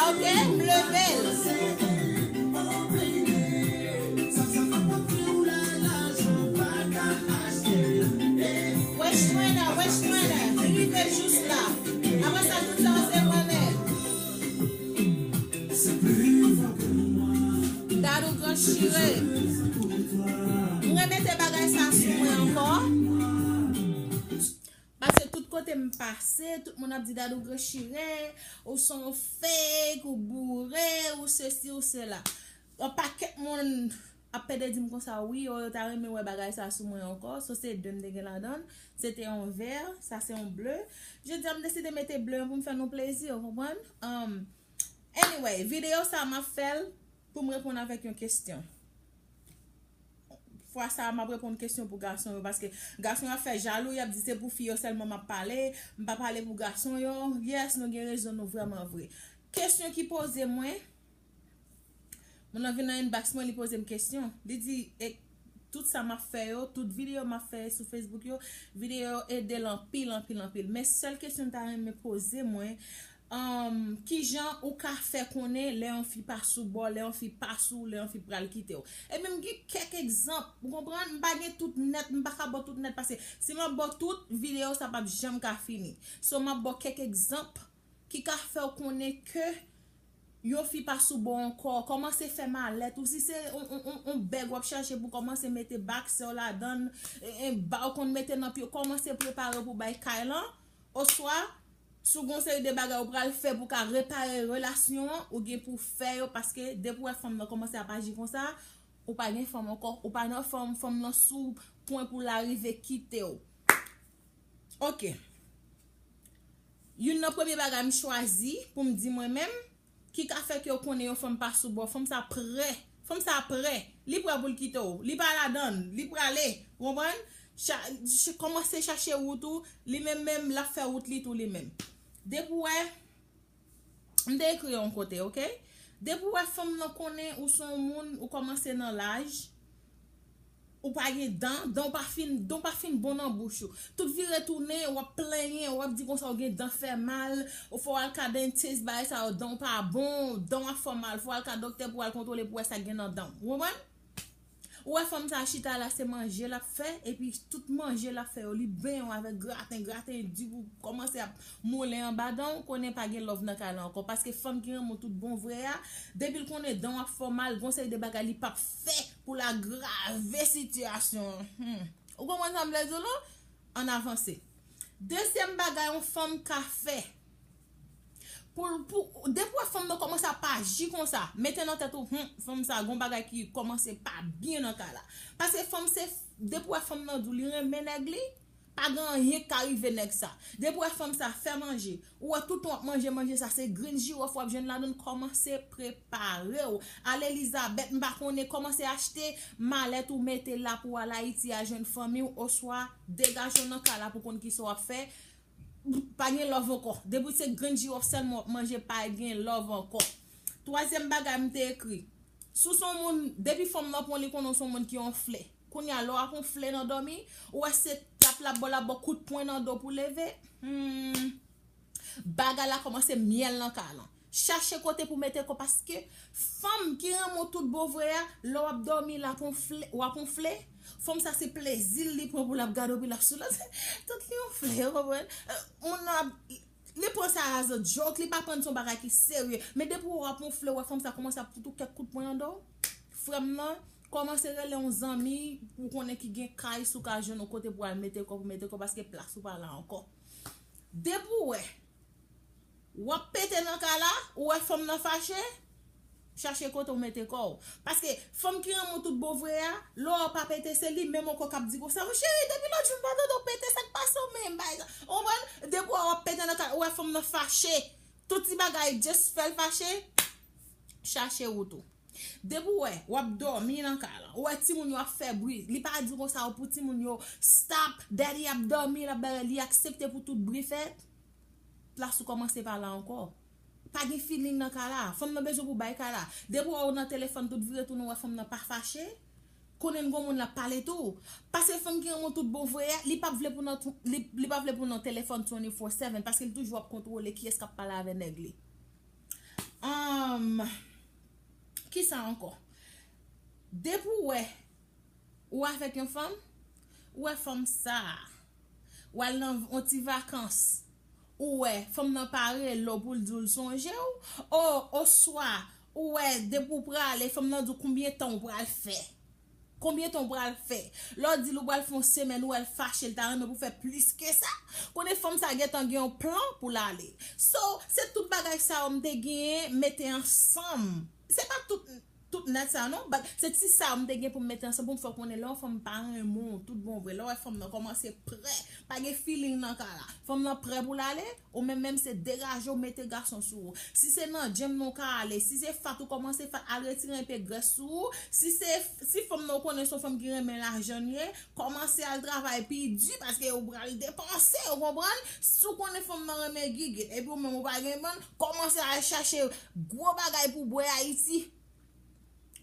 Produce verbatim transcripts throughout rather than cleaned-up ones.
Ok, m leve l. Westwender, Westwender, m rive jous la. Apre sa, tout sa se mwen menm. Dadou Gran Chire. M remete bagay sa sou mwen ankò. Paske tout kote m pase, tout moun ap di Dadou Gran Chire, ou se yon fake, ou boure, ou sesi, ou sela. Yon pakèt moun ap pede di m konsa, wi, yo, yo ta renmen wè bagay sa sou mwen ankò. So, se de m te gen ladan l. Se te yon vè, sa se yon ble. Jodi a, m deside mete ble pou m fè nou plezi, ou konprann? Um, anyway, videyo sa, m ap fè l pou m reponn avèk yon kesyon. Fwa sa a, m ap reponn kesyon pou gason yo, paske gason yo ap fè jalou, y ap di se pou fi yo sèlman m ap pale, m pa pale pou gason yo. Yes, nou gen rezon, nou vrèman vre. Kesyon ki poze mwen, moun nan vin nan inbox mwen, li poze m kesyon. Li di, e, tout sa m ap fè yo, tout videyo m ap fè sou Facebook yo, videyo yo ede l anpil, anpil, anpil. Men sèl kesyon m ta renmen poze mwen, um, kijan ou ka fè konnen lè yon fi pa sou bò, lè yon fi pa sou, lè yon fi pral kite w? Ebyen, m gen kèk egzanp, ou konprann? M pa gen tout nèt, m pa ka ba w tout nèt, paske si m ap ba w tout, videyo sa p ap janm ka fini. So, m ap ba w kèk egzanp ki ka fè w konnen ke yon fi pa sou bò ankò, kòmanse fè malèt ou. Si se on, on, on, on bèg w ap chache pou kòmanse mete baksè w ladan l, e, e, ba w konn mete nan pye w, kòmanse prepare w pou bay kay lan. Oswa, si w gen yon seri de bagay ou pral fè pou ka repare relasyon an, ou gen pou fè yo, paske depi w wè fanm nan kòmanse ap aji konsa, ou pa gen fanm ankò, ou pa nan fanm, fanm nan sou pwen pou l arive kite w. Ok. Youn nan premye bagay m chwazi pou m di mwen menm, ki ka fè ke w konnen yon fanm pa sou bò, fanm sa prè. Fanm sa prè. Li prè pou l kite w. Li pa ladan l. Li prale. Ou konprann? Cha, ch, kòmanse chache wout ou. Li menm menm, l ap fè wout li tou li menm. Depi w wè, m te ekri yon kote, ok? Depi w wè fanm nan konnen ou se yon moun, ou kòmanse nan laj, ou pa gen dan, dan w pa fin, dan w pa fin bon nan bouch ou. Tout vire tounen, w ap plenyen, w ap di konsa ou gen dan fè mal, ou fò w al ka dentist, bagay sa yo, dan w pa bon, dan w ap fè w mal, fò w al ka doktè pou w al kontwole pou w wè sa k gen nan dan w. Ou konprann? Ou wè fanm sa chita la, se manje l ap fè, epi tout manje l ap fè yo, li benyen w avèk graten, graten di pou kòmanse ap moulen anba dan w, konnen pa gen love nan kay la ankò. Paske fanm ki renmen w tout bon vre a, depi l konnen dan w ap fè w mal, gon seri de bagay li p ap fè pou l agrave sitiyasyon an. Hmm. Ou konprann sa m vle di w la? Ann avanse. Dezyèm bagay yon fanm ka fè. Pou, pou, depi w wè fanm nan kòmanse ap aji konsa, mete nan tèt ou, hmm, fanm sa, gon bagay ki kòmanse pa byen nan kay la. Paske fanm se, depi w wè fanm nan di w li renmen nèg li, pa gen anyen k ka rive nèg sa. Depi w wè fanm sa fè manje, ou wè toutan w ap manje, manje sa se grenn jiwòf w ap jwenn ladan l, kòmanse prepare w. Al Elizabèt, m pa konnen, kòmanse achte malèt ou mete la pou w al Ayiti al jwenn fanmi w, oswa degaje w nan kay la pou konn kisa w ap fè. Pa gen love ankò. Depi se grenn jiwòf sèlman w ap manje, pa gen love ankò. Twazyèm bagay m te ekri. Si w se yon moun, depi fanm nan pran w, li konnen w se yon moun ki onfle. Kounye a, lè w ap onfle nan dòmi, ou wè se tap l ap ba w, l ap ba w kout pwen nan do pou leve. Hmm. Bagay la kòmanse myèl nan kay lan. Chache kote pou mete kò, paske fanm ki renmen w tout bon vre a, lè w ap dòmi, l ap onfle, w ap onfle. Fanm sa se plezi l li pran pou l ap gade w, pou l ap sou l. Tout li onfle, ou konprann? Euh, moun nan ap, li pran sa as a joke, li pa pran l se yon bagay ki serye. Men depi w ap onfle, w wè fanm sa kòmanse ap fout ou kèk kout pwen nan do w. Frè m nan, kòmanse rele yon zanmi pou konnen ki gen kay, si w ka jwenn yon kote pou al mete kò, pou mete kò, paske plas ou pa la ankò. Depi w wè, w ap pete nan kay la, ou wè fanm nan fache, chache kote w mete kò w. Paske fanm ki renmen w tout bon vre a, lè w pa pete, se li menm ankò k ap di konsa, "Mon cheri, depi lòt jou m pa tande w pete, sa k pase w menm, bay sa?" Ou konprann? Depi w wè w ap pete nan kay, ou wè fanm nan fache. Tout ti bagay, just fè l fache, chache wout ou. Depi w wè, w ap dòmi nan kay lan, ou wè timoun yo ap fè bri, li pa di konsa pou timoun yo, "Stop, daddy ap dòmi, l ap bagay," li aksepte pou tout bri fèt. Plas ou kòmanse pa la ankò. Pa gen feeling nan kay la. Fanm nan bezwen pou bay kay la. Depi w wè w nan telefòn, tout vire tounen, w wè fanm nan pa fache, konnen gon moun l ap pale tou. Paske fanm ki renmen w tout bon vre a, li p ap vle pou nan, li, li pa vle pou nan telefòn twenty-four seven, paske li toujou ap kontwole kiyès k ap pale avè nèg li. Um, kisa ankò? Depi w wè ou avèk yon fanm, ou wè fanm sa a, ou al nan yon ti vakans, ou wè fanm nan pa rele w pou l di w l sonje w, o, oswa ou wè depi w prale, fanm nan di w konbyen tan w pral fè. Konbyen tan w pral fè? Lè w di l ou pral fè yon semèn, ou wè l fache, l ta renmen pou fè plis ke sa. Konnen fanm sa gentan gen yon plan pou l ale. So, se tout bagay sa yo m te genyen mete ansanm. Se pa tout, tout nèt sa non, but se ti sa yo m te gen pou m mete ansanm pou m fè w konnen lè yon fanm pa renmen w tout bon vre, lè w wè fanm nan kòmanse prè, pa gen feeling nan ka la. Fanm nan prè pou l ale, ou menm menm se degaje w, mete gason sou ou. Si se nan gym nou ka ale, si se fat ou kòmanse fat, al retire enpe grès sou ou. Si se, si fanm nan ou konnen se yon fanm ki renmen lajan l ye, kòmanse al travay pi di paske ou pral depanse, ou konprann? Si w konnen fanm nan renmen gigit epi ou menm ou pa gen bann, kòmanse al chache gwo bagay pou bwè Ayiti.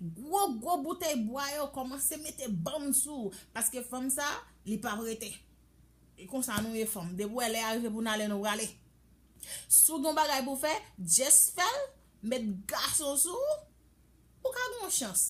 Gwo gwo boutèy bwa yo, kòmanse mete bann sou ou paske fanm sa, li p ap rete. E konsa nou ye fanm. Depi w wè lè a rive pou n ale, nou prale. Si w gen yon bagay pou w fè, just fè l, met gason sou ou, ou ka gen yon chans.